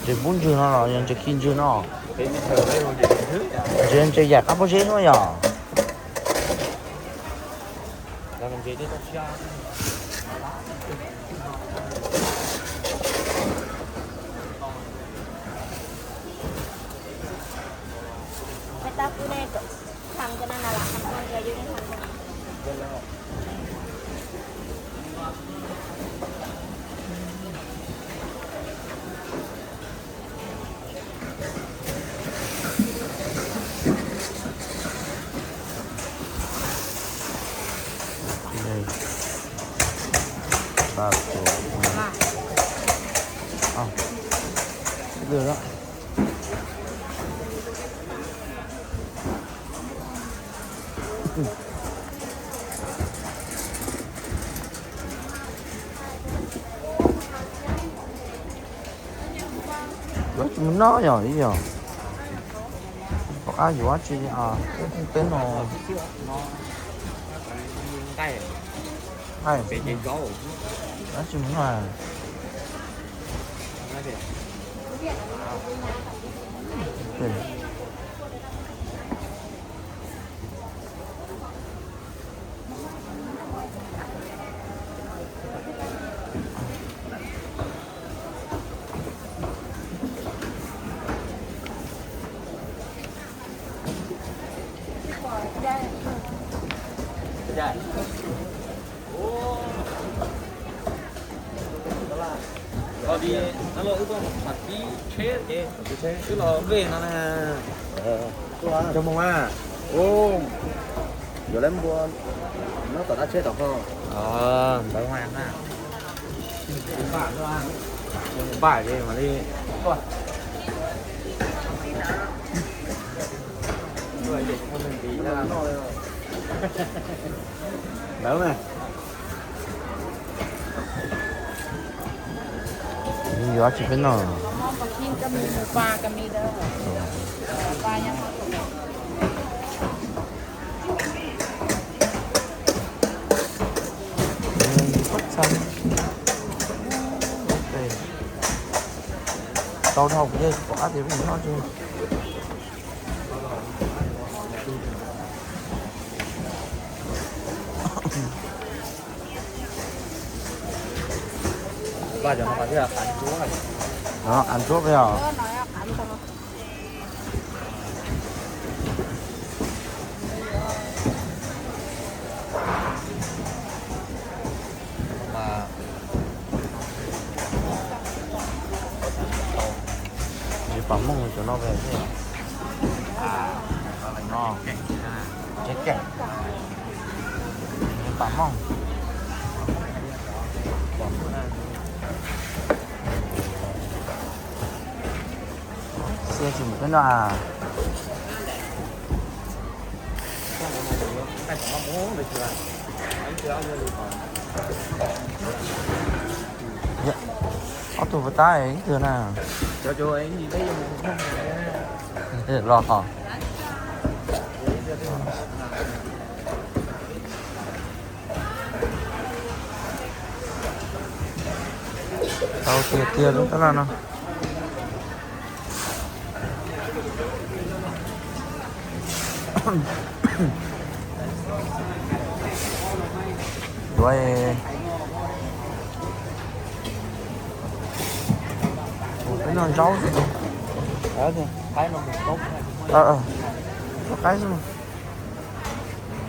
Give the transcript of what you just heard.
Dze bon dze no, no, jan dze kin dze no. Dze, dze jak, a po dze no ja. Yo, no, yo, yo. Ah, yo, ah, chi, ah, ten, no. Ai. Ah, chi, no. Ơ, ມີຢູ່ວ່າຊິເປັນເນາະ ແຊລມອນ ປາຄິງກໍມີ ໝູປ່າກໍມີເດີ ປາຫຍັງ ເຕົາເທົ່າເດີ ບໍ່ອັດເດ ເນາະ. ເນາະ ອັນທົ່ວໄປເອົາ ເອີ ໜ້ອຍອັນທົ່ວ ມີປາມ່ອງຢູ່ເນາະ ແບບນີ້ ອ່າ ເນາະ ແກງ ແກງ ມີປາມ່ອງ ເສື້ອສີເງິນວ່າ ເອົາໂຕໄປຕາຍເທື່ອນະ ເຈົ້າໂຈ້ໄອ້ນີ້ໄດ້ ເອີ ລໍ ເອົາເກືອ ເກືອລົງຕະຫຼາດເນາະ ດ້ວຍ ໂອ້ ໄປນອນເຊົ້າຊິ ເອີ ໄປນອນຕົກ ເອີ ເອີ ໄປຊິ.